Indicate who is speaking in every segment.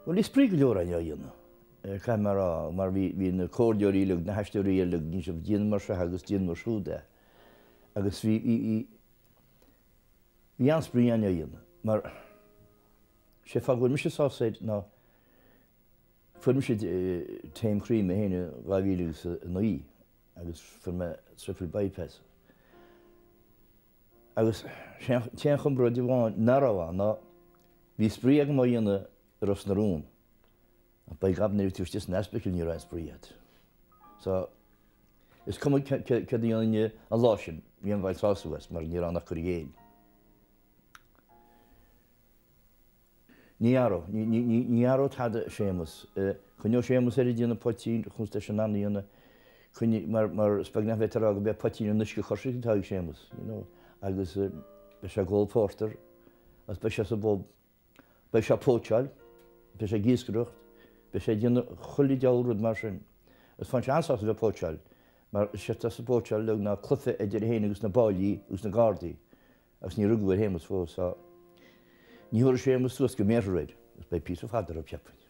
Speaker 1: Bhuel, bhí spraoi go leor againn á dhéanamh, caithfidh mé a rá, mar bhí, bhí na comhairleoirí uilig, na haisteoirí uilig, bhí siad, déan mar seo agus déan mar siúd é. Agus bhí, bhí, bhí, bhí an-spraoi againn á dhéanamh, mar sé fáth go bhfuil mise sásta air ná fuair mise taom croí mé féin i 2009 agus fuair mé triple bypass. Agus sé an t-aon chompráid amháin nach raibh ann ná bhí spraoi agam á dhéanamh i Ros na Rún ach by gob nuair a bhí tú istigh san ospidéal ní raibh aon spraoi agat. So, is cuma céard a dhéanfainn an lá sin, bhí an bhain sásamh as mar ní raibh ann ach cur i gcéill. Ní athródh, ní athródh tada Séamus. Coinneoidh Séamus air ag déanamh poitín, chúns leis an anna dhéanamh, coinnigh, mar, mar is beag nach bhféadfá a rá gurb é poitín an uisce choisricthe atá ag Séamus, you know, agus beidh sé ag ól pórtar, agus beidh sé sa bpub, beidh sé ag póitseáil, beidh sé ag iascaireacht, beidh sé ag déanamh chuile diabhal rud mar sin. Agus faigheann sé an-sásamh a bheith ag póitseáil, mar is é atá sa bpóitseáil uilig ná cluiche idir é féin agus na báillí agus na gardaí. Agus ní rugadh ar Shéamus fós, so ní thabharfaidh Séamus suas go mbéarfar air, agus beidh píosa fada orthu, cheapfainn.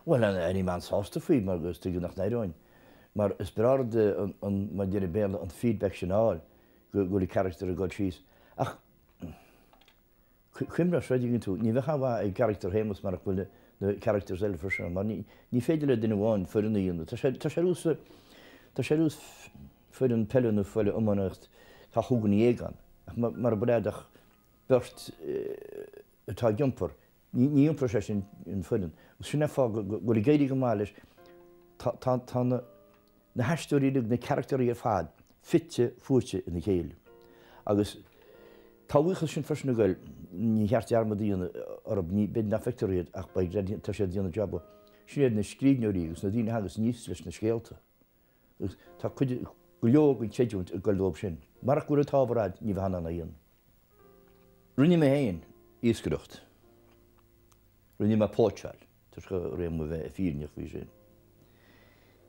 Speaker 1: Bhuel, éirím an-sásta faoi, mar is tuige nach n-éireoinn, mar is breá rud é an, mar a deir an Béarla, an feedback sin a fháil, go bhfuil an charachtar ag dul síos. Ach cuimhnigh, an dtuigeann tú, ní bheadh aon mhaith i gcarachtar Shéamus marach go bhfuil na characters eile freisin ann, mar ní féidir le duine amháin foireann a dhéanamh. Tá sé, tá sé ar nós, tá sé ar nós foireann peile nó foireann iománaíocht, tá chúigear dhéag ann, ach mara bhfuil a'd ach beirt atá ag iompar, ní iompróidh sé sin an foireann. Agus sin é an fáth go bhfuil ag éirí go maith leis, tá na haisteoirí uilig, na carachtair ar fad fite fuaite ina chéile. Agus tá a bhuíochas sin freisin ag goil, ní cheart dearmad a dhéanamh orthu, b'fhéidir nach bhfeictear iad ach tá siad ag déanamh jab, sin iad na scríbhneoirí agus na daoine a thagas aníos leis na scéalta. Agus tá cuid, go leor den chreidiúint ag goil dóibh sin. Marach go bhfuil an t-ábhar a'd, ní bheifeá in ann é a dhéanamh. Rinne mé féin iascaireacht. Rinne mé póitseáil, toisc go raibh orm a bheith fírinneach faoi sin.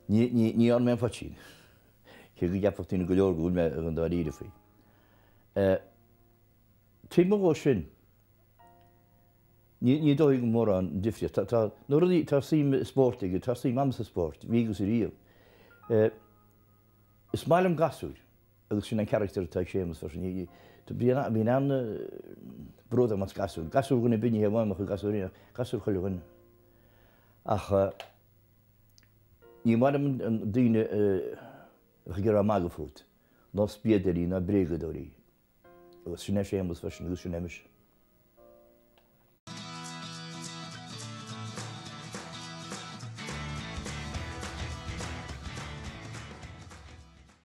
Speaker 1: Ní, ní, ní dhearna mé an poitín. Cé go gceapfadh daoine go leor go bhfuil mé an dáiríre faoi. Taobh amuigh dhó sin, Ní, ní dóigh go mórán difríocht. Tá, tá, na rudaí, tá suim i spórt aige, tá suim a'm sa spórt, bhí agus riamh. Is maith liom gasúir agus sin an charachtar atá ag Séamus freisin. Ní, ní, bíonn, bíonn an-bhród agam as gasúir. Gasúir dhuine ar bith, ní hé amháin mo chuid gasúir féin ach gasúir chuile dhuine. Ach ní maith liom an daoine a bheadh ag iarraidh magadh fút, ná spiadóirí ná bréagadóirí. Agus sin é Séamus freisin agus sin é mise.